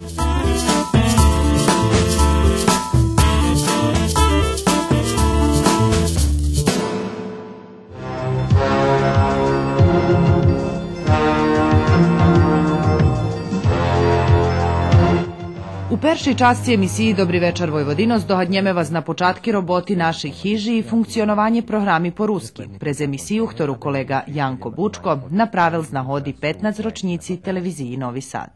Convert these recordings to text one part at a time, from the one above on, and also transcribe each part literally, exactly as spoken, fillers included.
У першей часци емисиї Добри вечар, Войводино здогаднєме вас на початки роботи нашей хижи и функционованє програми по руски, през емисию хтору колеґа Янко Бучко направел з нагоди петнац рочнїци Телевизиї Нови Сад.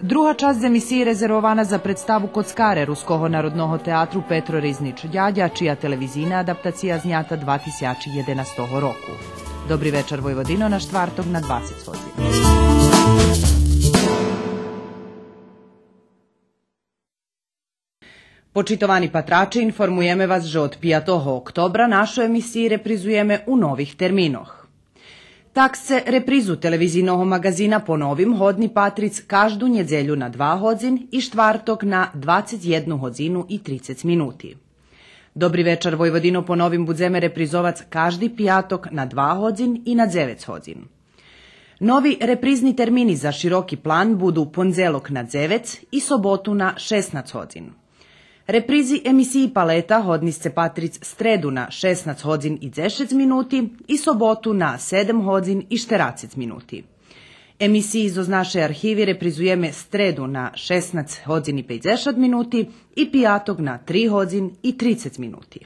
Друга часц емисиї резервована за представу Коцкаре Руского народного театру Петро Ризнич Дядя, чия телевизийна адаптация знята два тисячи єденастого року. Добри вечар, Войводино, на штварток на двацец годзин. Почитовани патраче, информуєме вас же од пиятого октобра нашу емисию репризуєме у нових терминох. Так сце репризу телевизийного маґазина по новим годни патриц кажду нєдзелю на два годзин и штварток на двацец єдну годзину и трицец минути. Добри вечар, Войводино по новим будземе репризовац кажди пияток на два годзин и на дзевец годзин. Нови репризни термини за Широки план буду пондзелок на дзевец и соботу на шеснац годзин. Репризи емисиї Палета годни сце патриц стреду на шеснац годзин и дзешец минути и соботу на седем годзин и штерацец минути. Емисиї зоз нашей архиви репризуєме стреду на шеснац годзин и пейдзешат минути и пияток на три годзин и трицец минути.